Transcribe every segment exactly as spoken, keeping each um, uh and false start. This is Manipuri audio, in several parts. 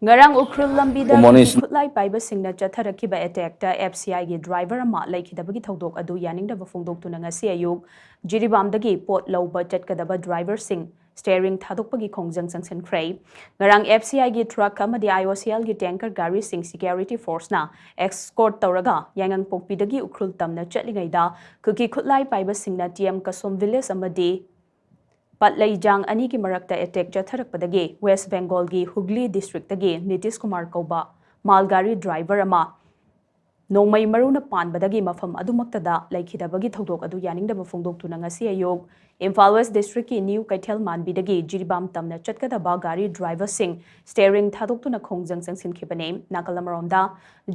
ꯉꯔꯥꯡ ꯎꯈ꯭ꯔꯨꯜ ꯂꯝꯕꯤꯗ ꯈꯨꯠꯂꯥꯏ ꯄꯥꯏꯕꯁꯤꯡꯅ ꯆꯠꯊꯔꯛꯈꯤꯕ ꯑꯦꯇꯦꯛꯇ ꯑꯦꯐ ꯁꯤ ꯑꯥꯏꯒꯤ ꯗ꯭ꯔꯥꯏꯚꯔ ꯑꯃ ꯂꯩꯈꯤꯗꯕꯒꯤ ꯊꯧꯗꯣꯛ ꯑꯗꯨ ꯌꯥꯅꯤꯡꯗꯕ ꯐꯣꯡꯗꯣꯛꯇꯨꯅ ꯉꯁꯤ ꯑꯌꯨꯛ ꯖꯤꯔꯤꯕꯥꯝꯗꯒꯤ ꯄꯣꯠ ꯂꯧꯕ ꯆꯠꯀꯗꯕ ꯗ꯭ꯔꯥꯏꯚꯔꯁꯤꯡ ꯁ꯭ꯇꯦꯌꯔꯤꯡ ꯊꯥꯗꯣꯛꯄꯒꯤ ꯈꯣꯡꯖꯪ ꯆꯪꯁꯤꯟꯈ꯭ꯔꯦ꯫ ꯉꯔꯥꯡ ꯑꯦꯐ ꯁꯤ ꯑꯥꯏꯒꯤ ꯇ꯭ꯔꯛ ꯑꯃꯗꯤ ꯑꯥꯏ ꯑꯣ ꯁꯤ ꯑꯦꯜꯒꯤ ꯇꯦꯡꯀꯔ ꯒꯥꯔꯤꯁꯤꯡ ꯁꯤꯀ꯭ꯌꯨꯔꯤꯇꯤ ꯐꯣꯔꯁꯅ ꯑꯦꯁꯀꯣꯔꯠ ꯇꯧꯔꯒ ꯌꯥꯏꯉꯪꯄꯣꯛꯄꯤꯗꯒꯤ ꯎꯈ꯭ꯔꯨꯜ ꯇꯝꯅ ꯆꯠꯂꯤꯉꯩꯗ ꯀꯨꯀꯤ ꯈꯨꯠꯂꯥꯏ ꯄꯥꯏꯕꯁꯤꯡꯅ ꯇꯤ ꯑꯦꯝ ꯀꯁꯣꯝ ꯚꯤꯂꯦꯖ ꯑꯃꯗꯤ ꯄꯠꯂꯩꯖꯥꯡ ꯑꯅꯤꯒꯤ ꯃꯔꯛꯇ ꯑꯦꯇꯦꯛ ꯆꯠꯊꯔꯛꯄꯗꯒꯤ ꯋꯦꯁ ꯕꯦꯡꯒꯣꯜꯒꯤ ꯍꯨꯒ꯭ꯂꯤ ꯗꯤꯁꯇ꯭ꯔꯤꯛꯇꯒꯤ ꯅꯤꯇꯤꯁ ꯀꯨꯃꯥꯔ ꯀꯧꯕ ꯃꯥꯜꯒꯥꯔꯤ ꯗ꯭ꯔꯥꯏꯚꯔ ꯑꯃ ꯅꯣꯡꯃꯩ ꯃꯔꯨꯅ ꯄꯥꯟꯕꯗꯒꯤ ꯃꯐꯝ ꯑꯗꯨꯃꯛꯇꯗ ꯂꯩꯈꯤꯗꯕꯒꯤ ꯊꯧꯗꯣꯛ ꯑꯗꯨ ꯌꯥꯅꯤꯡꯗꯕ ꯐꯣꯡꯗꯣꯛꯇꯨꯅ ꯉꯁꯤ ꯑꯌꯨꯛ ꯏꯝꯐꯥꯜ ꯋꯦꯁ ꯗꯤꯁꯇ꯭ꯔꯤꯛꯀꯤ ꯅ꯭ꯌꯨ ꯀꯩꯊꯦꯜ ꯃꯥꯟꯕꯤꯗꯒꯤ ꯖꯤꯔꯤꯕꯥꯝ ꯇꯝꯅ ꯆꯠꯀꯗꯕ ꯒꯥꯔꯤ ꯗ꯭ꯔꯥꯏꯚꯔꯁꯤꯡ ꯁ꯭ꯇꯦꯌꯔꯤꯡ ꯊꯥꯗꯣꯛꯇꯨꯅ ꯈꯣꯡꯖꯪ ꯆꯪꯁꯤꯟꯈꯤꯕꯅꯤ꯫ ꯅꯥꯀꯜ ꯑꯃꯔꯣꯝꯗ,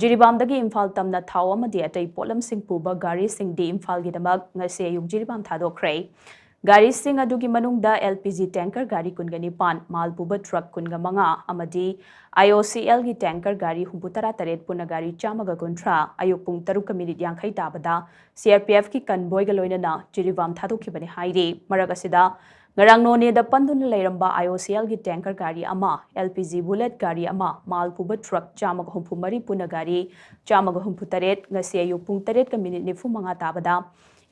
ꯖꯤꯔꯤꯕꯥꯝꯗꯒꯤ ꯏꯝꯐꯥꯜ ꯇꯝꯅ ꯊꯥꯎ ꯑꯃꯗꯤ ꯑꯇꯩ ꯄꯣꯠꯂꯝꯁꯤꯡ ꯄꯨꯕ ꯒꯥꯔꯤꯁꯤꯡꯗꯤ ꯏꯝꯐꯥꯜꯒꯤꯗꯃꯛ ꯉꯁꯤ ꯑꯌꯨꯛ ꯖꯤꯔꯤꯕꯥꯝ ꯊꯥꯗꯣꯛꯈ꯭ꯔꯦ꯫ ꯒꯥꯔꯤꯁꯤꯡ ꯑꯗꯨꯒꯤ ꯃꯅꯨꯡꯗ ꯑꯦꯜ ꯄꯤ ꯖꯤ ꯇꯦꯡꯀꯔ ꯒꯥꯔꯤ ꯀꯨꯟꯒ ꯅꯤꯄꯥꯟ, ꯃꯥꯜ ꯄꯨꯕ ꯇ꯭ꯔꯛ ꯀꯨꯟꯒ ꯃꯉꯥ ꯑꯃꯗꯤ ꯑꯥꯏ ꯑꯣ ꯁꯤ ꯑꯦꯜꯒꯤ ꯇꯦꯡꯀꯔ ꯒꯥꯔꯤ ꯍꯨꯝꯐꯨ ꯇꯔꯥ ꯇꯔꯦꯠ ꯄꯨꯟꯅ ꯒꯥꯔꯤ ꯆꯥꯝꯃꯒ ꯀꯨꯟꯊ꯭ꯔꯥ ꯑꯌꯨꯛ ꯄꯨꯡ ꯇꯔꯨꯛꯀ ꯃꯤꯅꯤꯠ ꯌꯥꯡꯈꯩ ꯇꯥꯕꯗ ꯁꯤ ꯑꯥꯔ ꯄꯤ ꯑꯦꯐꯀꯤ ꯀꯟꯚꯣꯏꯒ ꯂꯣꯏꯅꯅ ꯖꯤꯔꯤꯕꯥꯝ ꯊꯥꯗꯣꯛꯈꯤꯕꯅꯤ ꯍꯥꯏꯔꯤ꯫ ꯃꯔꯛ ꯑꯁꯤꯗ, ꯉꯔꯥꯡ ꯅꯣꯅꯦꯗ ꯄꯟꯗꯨꯅ ꯂꯩꯔꯝꯕ ꯑꯥꯏ ꯑꯣ ꯁꯤ ꯑꯦꯜꯒꯤ ꯇꯦꯡꯀꯔ ꯒꯥꯔꯤ ꯑꯃ, ꯑꯦꯜ ꯄꯤ ꯖꯤ ꯕꯨꯂꯦꯠ ꯒꯥꯔꯤ ꯑꯃ, ꯃꯥꯜ ꯄꯨꯕ ꯇ꯭ꯔꯛ ꯆꯥꯝꯃꯒ ꯍꯨꯝꯐꯨ ꯃꯔꯤ ꯄꯨꯟꯅ ꯒꯥꯔꯤ ꯆꯥꯝꯃꯒ ꯍꯨꯝꯐꯨ ꯇꯔꯦꯠ ꯉꯁꯤ ꯑꯌꯨꯛ ꯄꯨꯡ ꯇꯔꯦꯠꯀ ꯃꯤꯅꯤꯠ ꯅꯤꯐꯨ ꯃꯉꯥ ꯇꯥꯕꯗ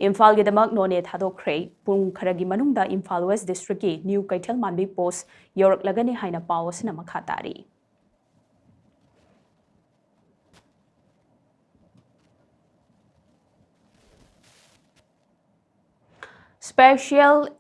ꯏꯝꯐꯥꯜꯒꯤꯗꯃꯛ ꯅꯣꯅꯦ ꯊꯥꯗꯣꯛꯈ꯭ꯔꯦ꯫ ꯄꯨꯡ ꯈꯔꯒꯤ ꯃꯅꯨꯡꯗ ꯏꯝꯐꯥꯜ ꯋꯦꯁ ꯗꯤꯁꯇ꯭ꯔꯤꯛꯀꯤ ꯅ꯭ꯌꯨ ꯀꯩꯊꯦꯜ ꯃꯥꯟꯕꯤ ꯄꯣꯁ ꯌꯧꯔꯛꯂꯒꯅꯤ ꯍꯥꯏꯅ ꯄꯥꯎ ꯑꯁꯤꯅ ꯃꯈꯥ ꯇꯥꯔꯤ꯫ Special